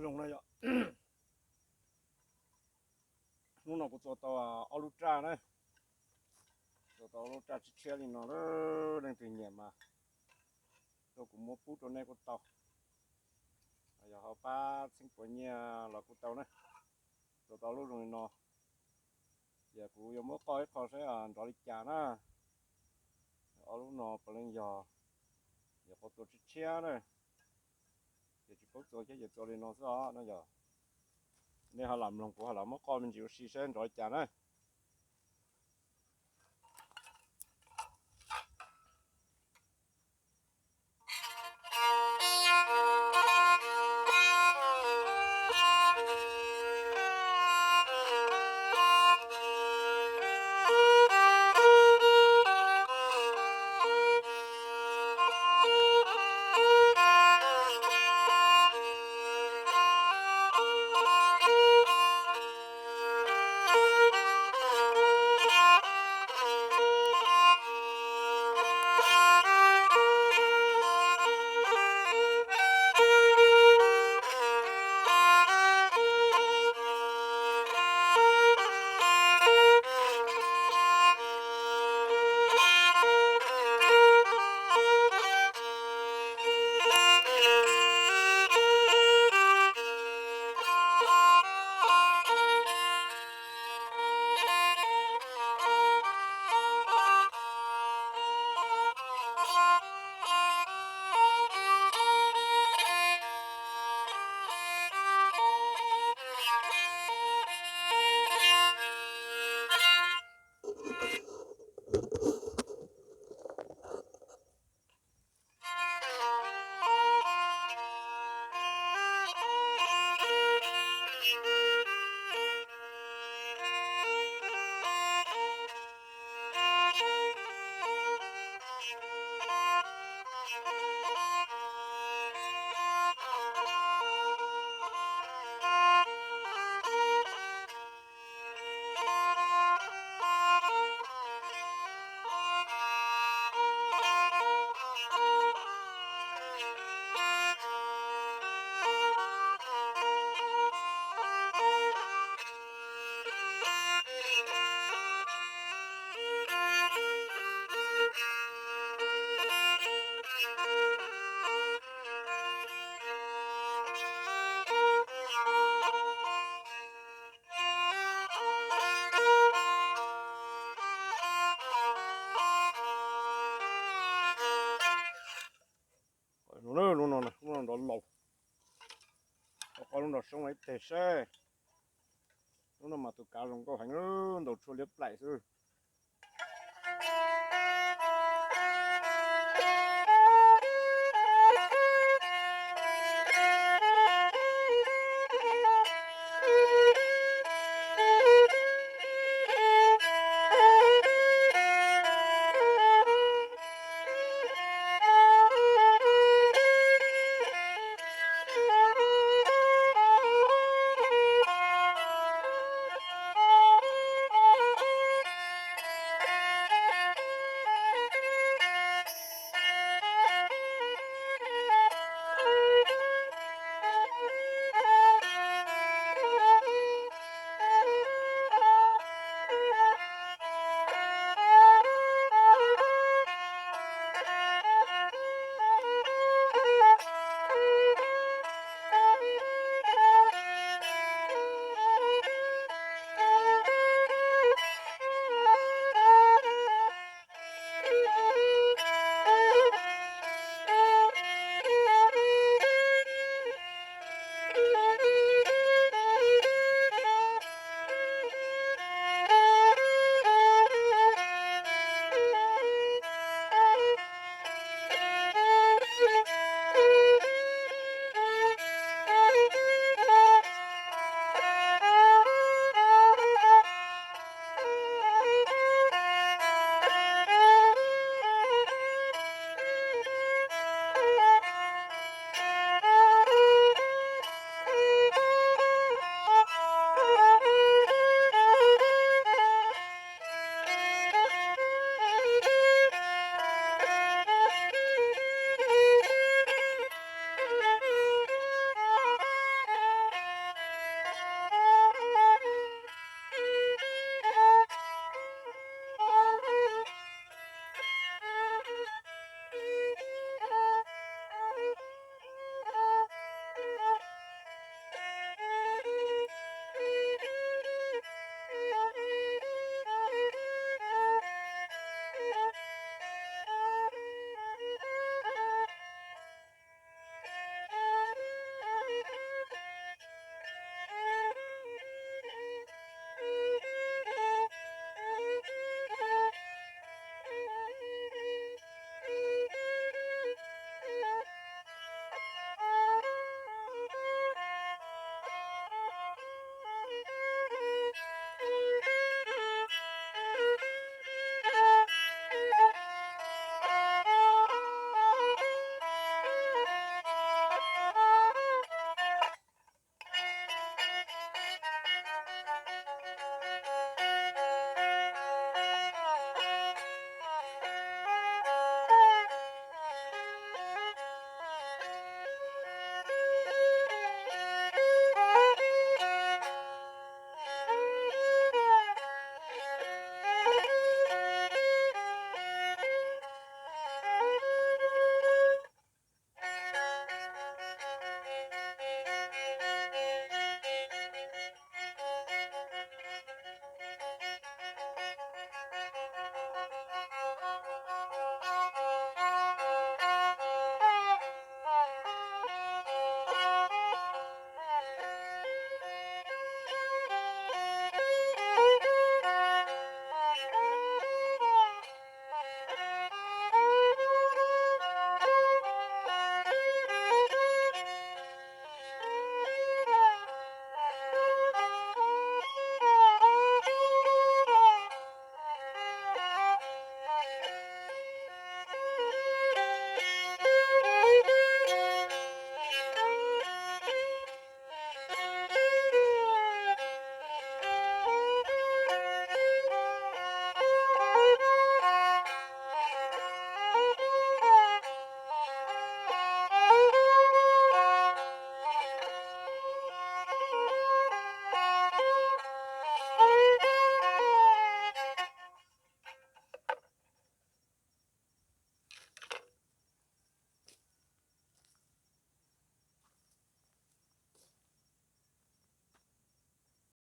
Zoo na yom. Hnub no kuv txua tau ob lub raj na, txua tau ob lub raj tshiab tshiab li no, leej twg nyiam mas tuaj kuv muab pub rau nej kuj tau, yog ho pab txheeb puas nyiaj los kuj tau na. Txua tau ob lub zoo li no, ces kuv yuav muab qoj ib qho saib nrov li cas na. Ob lub no puav leej yog, yog qhov tua tshiab tshiab na, ces tsis paub txua thiab ces txua li no xwb os na yog. Nej ho lam mloog kuv ho lam muab qoj me ntsis ua si saib nrov li cas na. Lub no, lub no nrov laus, qhov lub nrov soob ib teg seb. Lub no mas tus kav zoo nkauj heev, ntaus tshuaj liab plaim xwb.